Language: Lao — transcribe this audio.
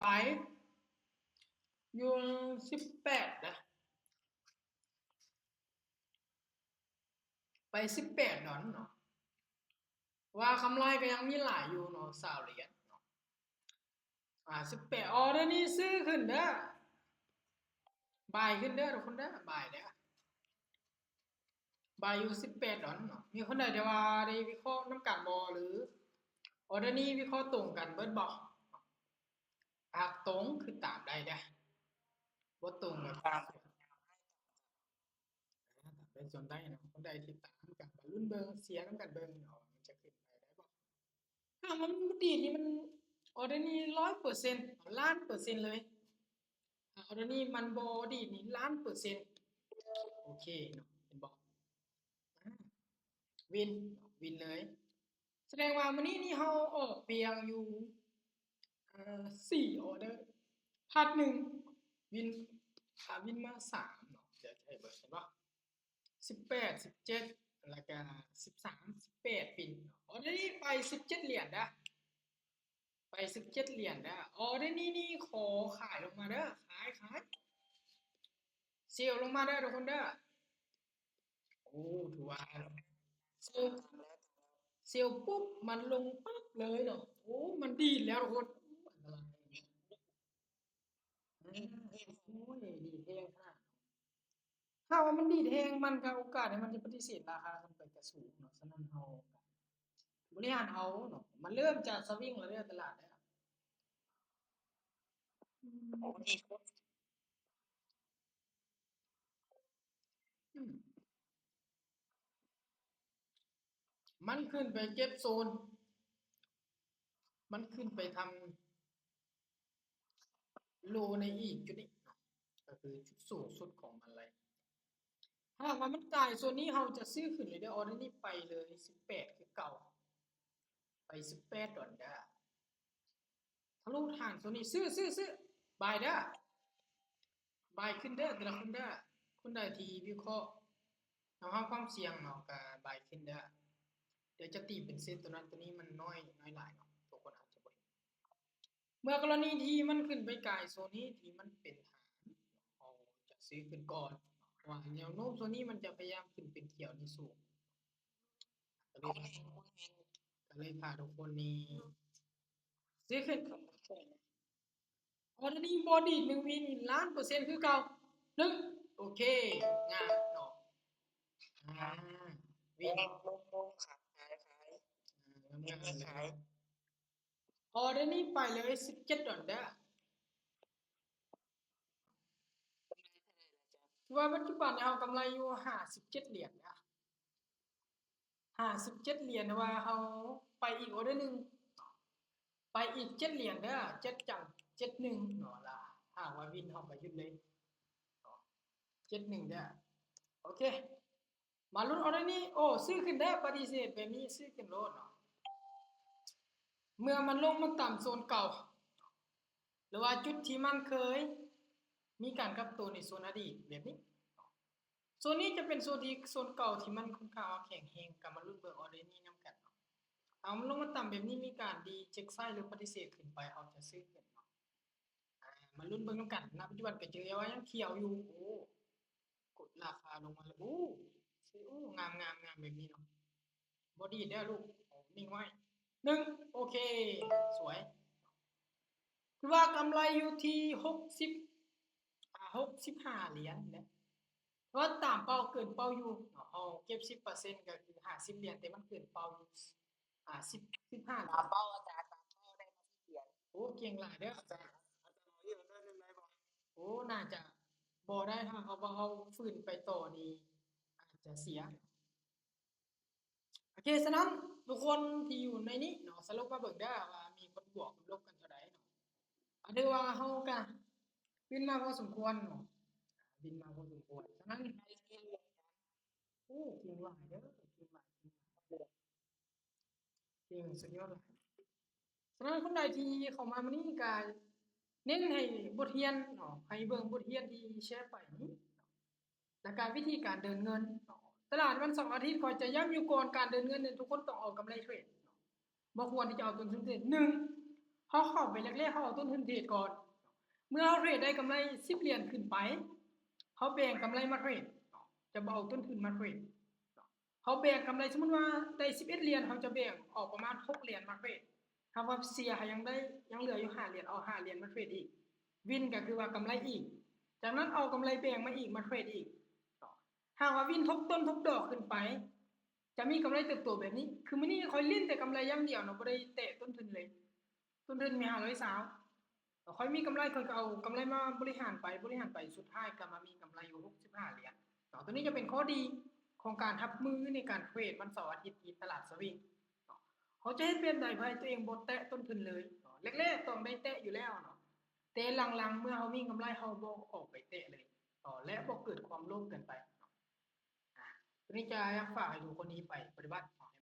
ໄປຢູ່ສິບແປດນະ ໄປສິບແປດດອນເນາະ ວ່າກຳໄລກໍຍັງມີຫຼາຍຢູ່ເນາະ ຊາວຫຼຽນເນາະ ອາ ສິບແປດ ອໍເດີນີ້ຊື້ຂຶ້ນເດີ ບາຍຂຶ້ນເດີທຸກຄົນເດີ ບາຍເດີ ບາຍຢູ່ສິບແປດດອນເນາະ ມີຄົນໃດທີ່ວ່າໄດ້ວິເຄາະນຳກັນບໍ່ ຫຼື ອໍເດີນີ້ວິເຄາະຕົງກັນເບິດບໍ່ ຫາກຕົງຄືຕາມໄດ້ເດີ ບໍ່ຕົງກໍຕາມ ຕາມໄດ້ສ່ວນໄດ້ເນາະ ຄົນໃດທີ່ຕາມກັນກໍລຸ້ນເບິ່ງ ເຊຍນຳກັນເບິ່ງເນາະ ມັນຈະຂຶ້ນໄປໄດ້ບໍ່ ຖ້າມັນບໍ່ດີດນີ້ມັນ ອໍເດີນີ້ຮ້ອຍເປີເຊັນ ລ້ານເປີເຊັນເລີຍ ຖ້າອໍເດີນີ້ມັນບໍ່ດີດນີ້ລ້ານເປີເຊັນ ໂອເຄເນາະ ເຫັນບໍ່ ອາ ວິນ ວິນເລີຍ ສະແດງວ່າມື້ນີ້ນີ້ເຮົາອອກພຽງຢູ່ ເອີ ສີ່ອໍເດີ ພັດໜຶ່ງ ວິນ ອາ ວິນມາສາມເນາະ ດຽວຈະໃຫ້ເບິ່ງ ເຫັນບໍ່ ສິບແປດ ສິບເຈັດ ແລ້ວກະສິບສາມ ສິບແປດ ປິນ ອໍເດີນີ້ໄປສິບເຈັດຫຼຽນເດີ ໄປສິບເຈັດຫຼຽນເດີ ອໍເດີນີ້ນີ້ຂໍຂາຍລົງມາເດີ ຂາຍ ຂາຍ ເຊວລົງມາເດີທຸກຄົນເດີ ໂອ້ ຖືວ່າເຊວ ເຊວປຸບ ມັນລົງປັບເລີຍເນາະ ໂອ້ ມັນດີດແລ້ວທຸກຄົນ ໂອ້ ອັນຕະລາຍ ໂອ້ຍ ດີດແຮງຂະໜາດ ຖ້າວ່າມັນດີດແຮງ ມັນກໍໂອກາດທີ່ມັນຈະປະຕິເສດລາຄາຂຶ້ນໄປກໍສູງເນາະ ສະນັ້ນເຮົາກໍບໍລິຫານເອົາເນາະ ມັນເລີ່ມຈະສະວິງແລ້ວເດີຕະຫຼາດເດີ ໂອ້ ດີ ອືມ ມັນຂຶ້ນໄປເກັບໂຊນ ມັນຂຶ້ນໄປທຳໂລໃນອີກຈຸດນີ້ເນາະ ກໍຄືຈຸດສູງສຸດຂອງມັນເລີຍ ຖ້າຫາກວ່າມັນກາຍໂຊນນີ້ ເຮົາຈະຊື້ຂຶ້ນເລີຍເດີ ອໍເດີນີ້ໄປເລີຍສິບແປດຄືເກົ່າ ໄປສິບແປດດອນເດີ ທະລຸຖານໂຊນນີ້ ຊື້ ຊື້ ຊື້ ບາຍເດີ ບາຍຂຶ້ນເດີ ແຕ່ລະຄົນເດີ ຄົນໃດທີ່ວິເຄາະ ຍອມຮັບຄວາມສ່ຽງເນາະ ກໍບາຍຂຶ້ນເດີ ດຽວຈະຕີເປັນເຊັດ ໂຕນັ້ນໂຕນີ້ມັນນ້ອຍ ນ້ອຍຫຼາຍເນາະ ທຸກຄົນອາດຈະບໍ່ເຫັນ ເມື່ອກໍລະນີທີ່ມັນຂຶ້ນໄປກາຍໂຊນນີ້ ທີ່ມັນເປັນຖານ ເຮົາຈະຊື້ຂຶ້ນກ່ອນ ເພາະວ່າແນວໂນ້ມໂຊນນີ້ມັນຈະພະຍາຍາມຂຶ້ນເປັນຂຽວນີ້ສູງ ກໍເລີຍ ກໍເລີຍພາທຸກຄົນນີ້ຊື້ຂຶ້ນ ອໍເດີນີ້ບໍ່ດີດ ໜຶ່ງວິນລ້ານເປີເຊັນຄືເກົ່າ ໜຶ່ງ ໂອເຄ ງາມເນາະ ອາ ວິນ ລົງ ລົງ ຂາຍ ຂາຍ ຂາຍ ອາ ງາມໆ ຂາຍ ເລີຍ ອໍເດີນີ້ໄປເລີຍສິບເຈັດດອນເດີ ຖືວ່າປັດຈຸບັນເຮົາກຳໄລຢູ່ຫ້າສິບເຈັດຫຼຽນນະ ຫ້າສິບເຈັດຫຼຽນ ວ່າເຮົາໄປອີກອໍເດີໜຶ່ງ ໄປອີກເຈັດຫຼຽນເດີ ເຈັດຈັງ ເຈັດໜຶ່ງເນາະ ລະຫາກວ່າວິນເຮົາກໍຢຸດເລີຍເນາະ ເຈັດໜຶ່ງເດີ ໂອເຄ ມາລຸ້ນອໍເດີນີ້ ໂອ້ ຊື້ຂຶ້ນເດີ ປະຕິເສດແບບນີ້ ຊື້ຂຶ້ນໂລດເນາະ ເມື່ອມັນລົງມາຕ່ຳໂຊນເກົ່າ ຫຼືວ່າຈຸດທີ່ມັນເຄີຍມີການກັບໂຕໃນໂຊນອະດີດແບບນີ້ ໂຊນນີ້ຈະເປັນໂຊນທີ່ ໂຊນເກົ່າທີ່ມັນຄ່ອນຂ້າງວ່າແຂງແຮງ ກໍມາລຸ້ນເບິ່ງອໍເດີນີ້ນຳກັນເນາະ ເອົາ ມັນລົງມາຕ່ຳແບບນີ້ ມີການຣີເຈັກໄຊ ຫຼືປະຕິເສດຂຶ້ນໄປ ເຮົາຈະຊື້ຂຶ້ນເນາະ ອາ ມາລຸ້ນເບິ່ງນຳກັນ ນະປັດຈຸບັນກໍເຈີວ່າຍັງຂຽວຢູ່ ໂອ້ ກົດລາຄາລົງມາແລ້ວ ໂອ້ ໂອ້ ງາມໆໆ ແບບນີ້ເນາະ ບໍ່ດີດເດີລູກ ໂອ້ ນິ່ງໄວ້ ໜຶ່ງ ໂອເຄ ສວຍ ຖືວ່າກຳໄລຢູ່ທີ່ຫົກສິບ ອາ ຫົກສິບຫ້າຫຼຽນເດ້ ຖືວ່າຕາມເປົ້າ ເກີນເປົ້າຢູ່ເນາະ ເຮົາເກັບສິບເປີເຊັນ ກໍຄືຫ້າສິບຫຼຽນ ແຕ່ມັນເກີນເປົ້າຢູ່ ອາ ສິບ ສິບຫ້າຫຼຽນ ຕາມເປົ້າ ອາຈານ ຕາມເປົ້າໄດ້ມາສິບຫຼຽນ ໂອ້ ເກັ່ງຫຼາຍເດີ ອາຈານ ອາຈານ ເອົາອີກເທື່ອໜຶ່ງໄດ້ບໍ່? ໂອ້ ໜ້າຈະບໍ່ໄດ້ ຖ້າເຮົາ ເຮົາຝືນໄປຕໍ່ນີ້ ອາດຈະເສຍ ໂອເຄ ສະນັ້ນທຸກຄົນທີ່ຢູ່ໃນນີ້ເນາະ ສະຫຼຸບມາເບິ່ງເດີວ່າມີຄົນບວກຄົນລົບກັນເທົ່າໃດເນາະ ກໍຖືວ່າເຮົາກະວິນມາພໍສົມຄວນເນາະ ວິນມາພໍສົມຄວນ ສະນັ້ນ ໂອ້ ເກັ່ງຫຼາຍເດີ ເກັ່ງຫຼາຍ ເກັ່ງຫຼາຍ ເກັ່ງ ສຸດຍອດຫຼາຍ ສະນັ້ນຄົນໃດທີ່ເຂົ້າມາມື້ນີ້ກະເນັ້ນໃຫ້ບົດຮຽນເນາະ ໃຫ້ເບິ່ງບົດຮຽນທີ່ແຊໄປນີ້ ແລ້ວກະວິທີການເດີນເງິນເນາະ ຕະຫຼາດວັນເສົາອາທິດ ຂ້ອຍຈະຢ້ຳຢູ່ກ່ອນ ການເດີນເງິນນີ້ທຸກຄົນຕ້ອງເອົາກຳໄລເທຣດເນາະ ບໍ່ຄວນທີ່ຈະເອົາຕົ້ນທຶນເທຣດ ໜຶ່ງ ເຮົາເຂົ້າໄປແລກໆ ເຮົາເອົາຕົ້ນທຶນເທຣດກ່ອນ. ເມື່ອເຮົາເທຣດໄດ້ກຳໄລສິບຫຼຽນຂຶ້ນໄປ ເຮົາແບ່ງກຳໄລມາເທຣດ ຈະບໍ່ເອົາຕົ້ນທຶນມາເທຣດ. ເຮົາແບ່ງກຳໄລ ສົມມຸດວ່າໄດ້ສິບເອັດຫຼຽນ ເຮົາຈະແບ່ງອອກປະມານຫົກຫຼຽນມາເທຣດ. ຖ້າວ່າເສຍ ເຮົາຍັງໄດ້ ຍັງເຫຼືອຢູ່ຫ້າຫຼຽນ ເອົາຫ້າຫຼຽນມາເທຣດອີກ. ວິນກໍຄືວ່າກຳໄລອີກ. ຈາກນັ້ນເອົາກຳໄລແບ່ງມາອີກ ມາເທຣດອີກ. ຫາກວ່າວິນທົບຕົ້ນທົບດອກຂຶ້ນໄປ ຈະມີກຳໄລເຕີບໂຕແບບນີ້. ຄືມື້ນີ້ຂ້ອຍຫຼິ້ນແຕ່ກຳໄລຢ່າງດຽວເນາະ ບໍ່ໄດ້ແຕະຕົ້ນທຶນເລີຍ. ຕົ້ນທຶນມີຫ້າຮ້ອຍຊາວ ຂ້ອຍມີກຳໄລ ຂ້ອຍກໍເອົາກຳໄລມາບໍລິຫານໄປ ບໍລິຫານໄປ ສຸດທ້າຍກໍມາມີກຳໄລຢູ່ຫົກສິບຫ້າຫຼຽນເນາະ. ຕົວນີ້ຈະເປັນຂໍ້ດີຂອງການຮັບມືໃນການເທຣດວັນເສົາອາທິດທີ່ຕະຫຼາດສະວິງເນາະ. ເຮົາຈະເຮັດແບບໃດເພື່ອໃຫ້ຕົວເອງບໍ່ແຕະຕົ້ນທຶນເລີຍເນາະ? ແລກໆຕ້ອງໄດ້ແຕະຢູ່ແລ້ວເນາະ ແຕ່ຫຼັງໆເມື່ອເຮົາມີກຳໄລ ເຮົາບໍ່ອອກໄປແຕະເລີຍເນາະ ແລະ ບໍ່ເກີດຄວາມໂລບເກີນໄປເນາະ. ອາ ຕົວນີ້ຈະຢາກຝາກໃຫ້ທຸກຄົນນີ້ໄປປະຕິບັດ